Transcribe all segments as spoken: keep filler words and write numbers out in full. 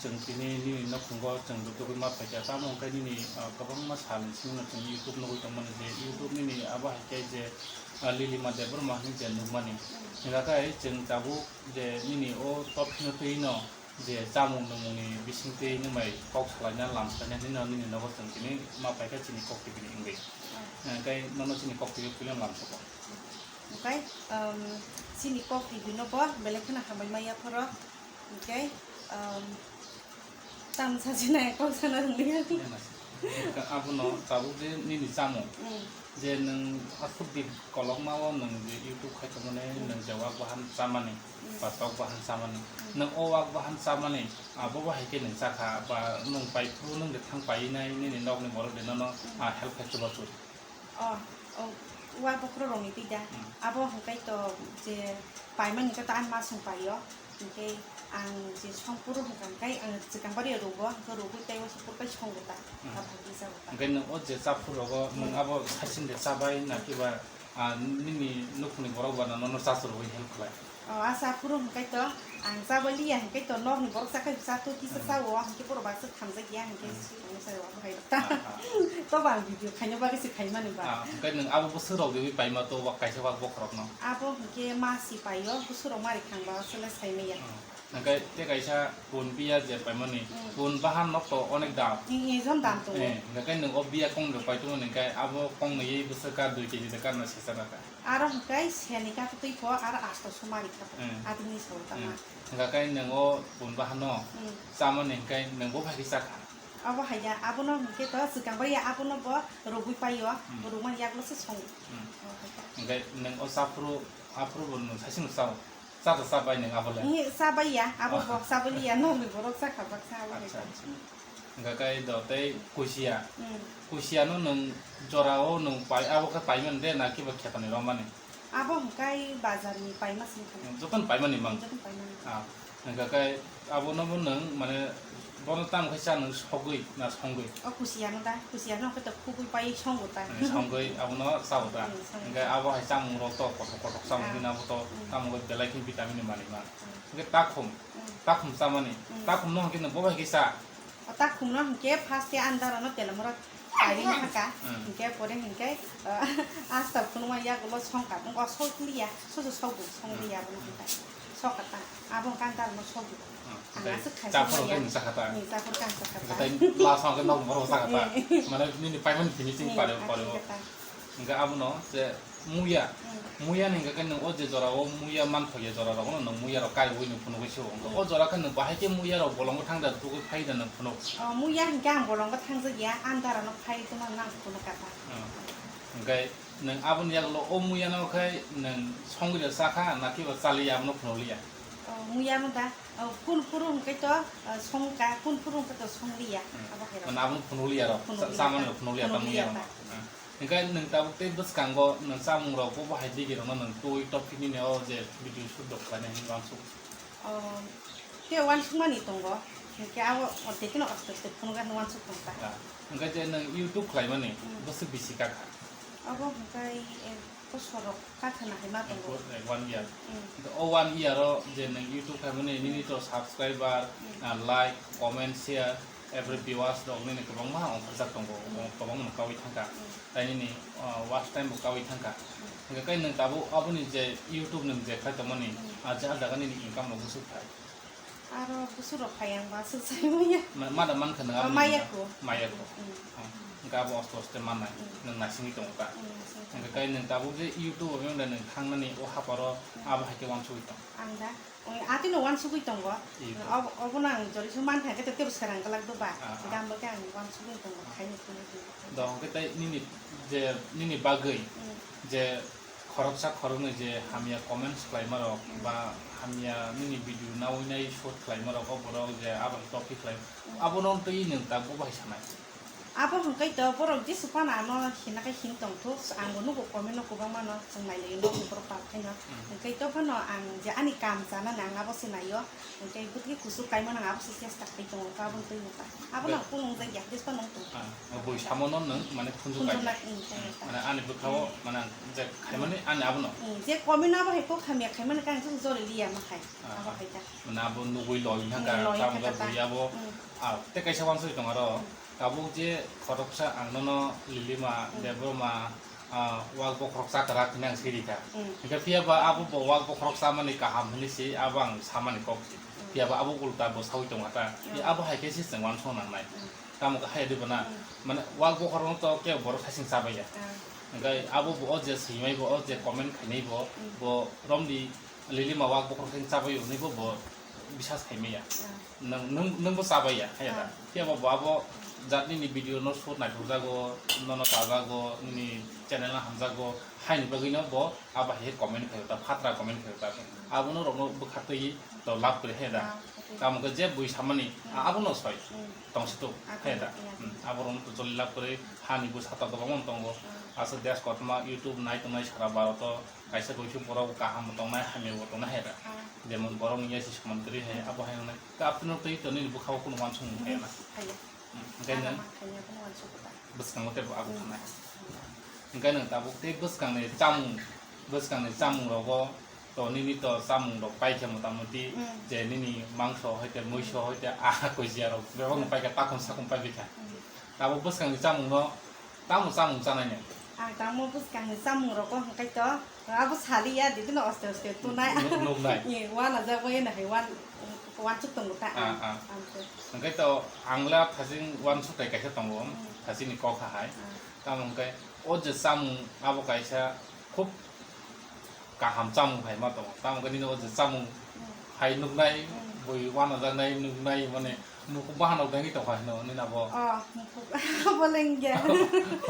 Chwng tini nini nukhungo chwng rwtugwi ma phaikha, tamo hwnkhe nini, ah, kwbangma salni simi no chwng YouTube nugwi tongmani je YouTube nini abo hai khe je, ah, Lilima Debbarma hinwi je nukmani. Hingkha khe chwng tabuk je nini o top hino twi no je chamung nwngmungni bisingtwi nwng bai kok salaina lam salaina hinwi no nini nogo chwng tini ma phaikha chini Kok T V ni wngwi. Hingkhe nono chini Kok T V puilano lam sokha. Hingkhe, um, chini Kok T V no bo belai kheno hambai maya phoro. Hingkhe, um, tamo sajinai kok sana rwngya. Abono tabuk je nini chamung, mm, je nwng aswk din kolokma o nwng je YouTube khai tongmani, mm, nwng je wak bahan chamani, mm, ba tok bahan chamani, mm, nwng o wak bahan chamani, abo bahai khe nwng chakha, ba nwng pai phuru nwng de thang painai nini nokni borok de nono, mm, ah, help khai chubachu. O, o, wa bokhorok rokni twi da. Hmm. Abo hwnkhe to je paimani hwnkhe to ani masung paio. Hwnkhe ang je songphuru hwnkha hwnkhe ang swkang bario rwo, hwnkhe rwgwi tei uansukphuru bai songo ta. Hmm. Abo hwnkhe jago ta. Hwnkhe nwng o je chaphuru rogo nwng, hmm, abo saichung de chabai na kiba, ah, nini nukhungni borok ba nono chachurwi help khlai? O, asa phuru hwnkhe to, ang chabai liya hwnkhe to, nokni borok chakhai cha to kisa, hmm, chao, hwnkhe borok baksa thamjak ya hwnkhe, hmm, swkang sai wa bahai rok ta. Ah, ah. To ba ang video khaina bagwi se khaimani ba. Ah, hwnkhe nwng abo bwswk rok riwi paima to wa kaisa wak bokhorok no? Abo hwnkhe ma si paio, bwswk rok mari thang ba se le sai maya. Hmm. Hwnkhe te kaisa bun biya je paimani, hmm, bun bahan nok to onek dam. Ni, ni jon dam tongo. Eh, hwnkhe nwng o biya kong rok pai tongmani hwnkhe abo kong nwi bwswk ka dui keji de karna sesa naka. Aro hwnkhe seni kha twi pho aro asto sumari kha pho. Hmm. Adini sawi tama. Hmm. Hwnkhe nwng o bun bahano, hmm, chamani hwnkhe nwng bo phai khe chakha. Abo hai ya, abono hwnkhe to swkang bai ya, abono bo rwgwi paio, hmm, rwgmani yagulo se songo. Hmm. Abo hai ya. Hwnkhe nwng o chaphuru, aphuru bo nwng saichung chao. Cha ta cha bai nwng abo le? Ni cha bai ya, abo, ah, bo cha bai ya, nokni borok chakha baksa abo hai. Acha, acha. Hwnkhe kai do tei kusia. Hmm. Kusia no nwng jora o nwng pai, abo khe paimani de na kiba khetani romani? Abo hwnkhe bazar ni paima sing kha. Jotono paimani mang. Jotono paimani. Ah, hwnkhe kai abo no bo nwng mane bono tamo khe cha nwng sogwi na songwi? O kusia no da, kusia no hwnkhe to khugwi pai songo ta. Hmm, songwi abo no chao ta. Hmm, songwi. Hwnkhe abo hai chamung rok to kothok kothok chamung, hmm, hwnwi abo to, hmm, tamo khe belai khe vitamin ni manwi ma. Hmm. Hwnkhe takhum, hmm, takhum chamani, hmm, takhum no hwnkhe nwng bo bai khe cha? O takhum no hwnkhe first khe andar no telomorok kaiwi, hmm, thangkha, hmm, hwnkhe pore hwnkhe, uh, asta phunukma yagulo songkha, nwng o sokliya, soso sokgo, songliya, hmm, abono hwnkhe sokha ta, abo hwnkhe andar no sokgo. Hmm. Ang aswk khai chaphuru songmaya. Hwnkhe nwng chakha ta? Hmm, chaphuru khe ang chakha ta. Hwnkhe tei last o hwnkhe nok borok chakha ta? Hmm. Mane nini paimani finishing, hmm, pare, ah, pare o. Thangkha ta. Hwnkhe abono je muya, hmm, muya ni hwnkhe nwng o je jora o muya manthokya jora rogo no nwng muya rok kaiwi nwng phunugwi se o. Hwnkhe, hmm, o jora khe nwng bahai khe muya rok bolongo thang da tugwi phai da nwng phunuk? O muya hwnkhe ang bolongo thangjak ya, andar no phai tongma nang phunuk kha ta. Hmm. Hwnkhe nwng aboni yagulo o muya no khe nwng songwi da chakha na kiba chaliya abono phunukliya? O muya no da, o kun phuru hwnkhe to, o songkha, kun phuru hwnkhe to songliya, hmm, abo hai rok. Mane abono phunukliya rok, phunukliya chamani ta. Rok phunukliya ta, phunukliya muya ta. Rok. Hmm. Hwnkhe nwng tabuk tei bwskango nwng chamungrok bo bahai digirokno nwng twi tophi nini o je video shoot rok khlainai hinwi uansuk? O, tei uansukmani tongo, hwnkhe abo ordekheno aste aste phunukgani uansuk tongkha. Ah, hwnkhe je nwng YouTube khlaimani, hmm, bwswk bisi kakha? Abo hwnkhe ek bosor rok kakha nahai ma tongo. Ek bo-, ek one year. Hmm. Hwnkhe o one year o je nwng YouTube khlaimani nini to subscriber, hmm, ah, like, comment, share, every viewers rok nini kwbangma ongkhorjak tongo, hmm, kwbangma no kaui thangkha, hmm, tei nini, ah, watch time bo kaui thangkha. Hmm. Hwnkhe kai nwng tabuk aboni je YouTube nwng je khai tongmani, hmm, ah, je ah jaga nini income rok bwswk phai? Aro bwswk rok phai ang ba swk sai manya. Ma-, ma da mankha nwng, oh, aboni maya income? Ko. Maya ko. Hmm. Oh, hwnkhe abo oste oste mannai, hmm, nwng naisingwi tongo ta? Hmm, naisingwi tongo. Hwnkhe kai nwng tabuk je YouTube o nwng thangnani o haparo, hmm, abo hai khe uansugwi tong? Ang da? Oi, atino uansugwi tongo. Ito. Ob-, obono ang jori se mankha khe tebo serang glak do ba. Ah, ah. Gam bo khe ang uansugwi tongo, ah, khaini phunukgwi. Do, hwnkhe tei nini je, nini bagwi, mm, je khoroksa khoroknwi je hamya comments khlaima rok, mm, ba hamya nini video naui nai shoot khlaima rok, o borok je abo topic khlai, mm, abono twi nwng tabuk bai sanai? Abo hwnkhe to borok jesu phano ano hina khe hin tongthok, ang bo nugo comment no kwbangma no chwng nailaiwi no borok pal khaino. Hmm. Hwnkhe to phano ang je ani kam chanani ang abo se naio, hwnkhe bwtwi kuchuk kaimano ang abo se chesta khai tongo, abo twi wngkha. Abo no Bai- kunu wngjakya, jesu phano wngtong. Ah, bui samo no nwng mane khunju Khunju kai. Nak, hmm, kai Hmm, wngkha. Mane ani bwkhao Hmm. mane je khaimani ani abo no. Hmm, je comment no abo hai kok hamya khaimani kang jori liya ma khai. Ah, Abo ah. Hai ta. Mane abo nugui loi na Hmm, ka loi tamo kha ga kata. Bui abo. Hmm. Ah, te kaisa wansoi tong aro. Hmm. Tabuk je khoroksa ang nono Lilima Hmm. Debbarma, ah, wak bokhorok chakrak hinwi ang sirika. Hmm. Hingke phiya ba abo bo wak bokhorok chamani kaham hinwi si abo ang samani kok si. Hmm. Phiya ba abo ulta bo sawi tongo ta. Hmm. Abo hai khe si chwng wansong nangnai. Hmm. Tamo khe hai di bana. Hmm. Mane wak bokhorok no to ke borok sasing chabaiya. Hmm. Hingke abo bo o je swimai bo o je comment khainai bo Hmm. bo romdi Lilima wak bokhorok khe chabai hwnwi bo bo bisas khai maya. Ah. Nwng, nwng, nwng bo chabai ya, hai da. Ah. Phiya bo bo abo jat nini video no shoot naithok jago, nono chajago, nini channel no hamjago, haini bagwi no bo abo hai comment khai ta, phatra comment khai ta. Abono rokno bwkha twi to love kwrwi hai da. Ah, okay. Tamo khe je bui samani, Hmm. abono soi. Hmm. Tongsi tok, Ah, hai da. Yeah. Hmm, abo rokno to joli love kwrwi, hani bwsa ta kwbangma tongo. Hmm. Aswk desh kotorma YouTube nai tongnai sara Bharat o. Kaisa kaisa borok kaham bo tongnai, hamya bo tongnai hai da. Ah. Jemon borok ni yasi soman kwrwi hai, Hmm. abo hai wngnai. Kaptino twi to nini bwkhao kunu wansukmung Hmm, phaiya na. Phaiya. Hmm, hingke Ano nwng, ma phaiya, kunu wansukmung ta. Bwskango teibo abo Hmm. thanai. Hingke nwng tabuk tei bwskangni chamung, bwskangni chamung rogo to nini to chamung rok paikha mota moti Hmm. je nini mangso hoite, muiso hoite, ah, kojia rok bebak no paikha, takhum sakhum paikha. Hmm. Tabuk bwskangni chamung no Tamo chamung chanai nai? Ang tamo bwskangni chamung rogo hwnkhe to abo saliya, dibino oste oste tunai. Nu-, nuknai. Ni wana jagwi na hai wan, wansuk tongo ta Ah, ang. ah. Ang khe. Hwnkhe to ang le thajing wansuk tai kaisa tongo, Hmm. thajini kokha hai. Ah. Tamo hwnkhe o je chamung abo kaisa khub kaham chamung hai ma tongo. Tamo khe nini o je chamung Hmm. hai nuknai, Hmm. bui wanajaknai nuknai, mane mukuk bahanok dengwi tongkha hino nini abo. Oh, mukuk. Abo lengya.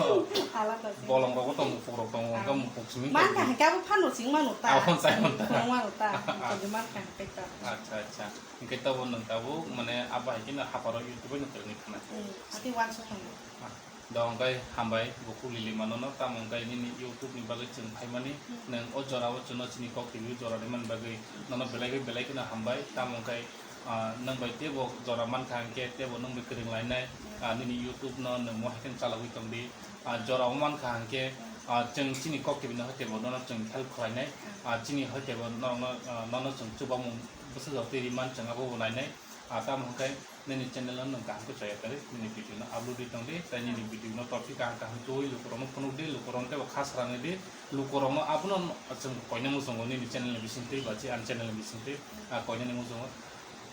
Oh. Alada se. Bolong rokbo tong, mukuk rok tongo, Ah. hwnkhe mukuk simi Man tongdi. Kaham khe abo phano sing mano ta. Abo sai man ta. Phano mano ta. Tongdi man kaham khe ta. Acha, acha. Hwnkhe tabuk nwng tabuk, mane abo hai kheno haparo YouTube bai nukjagwi thanai. Hmm. Ati wansuk thango. Ah. Dong hwnkhe hambai, bukhuk Lilima nono, tamo hwnkhe nini YouTube ni bagwi chwng phaimani, Hmm. nwng o jora o chwngno chini kok twiwi jora rimani bagwi nono belai khe, belai kheno hambai, tamo hwnkhe, ah, nwng bai teibo jora mankha hwnkhe teibo nwng bai kwrwng lainai, Hmm. ah, nini YouTube no nwng mo hai kheno chalogwi tongdi, ah, jora o mankha hwnkhe, Hmm. ah, chwng chini kok twiwi no hai teibo nono chwng help khlainai, Hmm. ah, chini hai teibo norokno, ah, nono chwng chubamung bwsajak twi rimani chwng abobo nainai, ah, tamo hwnkhe Nini channel no nwng kaham khe chaya kwrwi, nini video no upload ri tong di, tei nini video no topic kaham kaham twiwi lukurok no phunuk di, lukurok no teibo kha srang di, lukurok no abono chwng koinani muchungo nini channel ni bisingtwi ba chi ani channel ni bisingtwi, ah, koinani muchungo.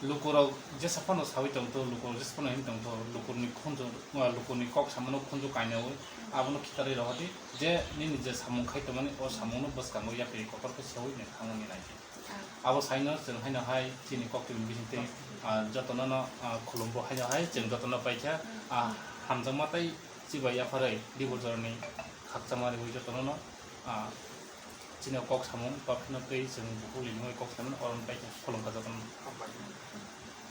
Lukurok jesa phano sawi tongtho, lukurok jesa phano him tongtho, lukurni khunju, ah, lukurni kok samano khunju kainawi, abono khitarwi rohor di, je nini je samung khai tongmani o samung no bwskango yapri kotor khe sewi nini thangmani nai di. Abo saino chwng haino hai chini koktwini bisingtwi, ah, jotono no, ah, khulumbo haino hai chwng jotono paikha, ah, hamjakma tei chibai yapharwi Dibujorni khakchangma riwi jotono no, ah, chini kok samung ba phino twi chwng bukhuk Lilima bai kok samung oro no paikha khulumkha jotono.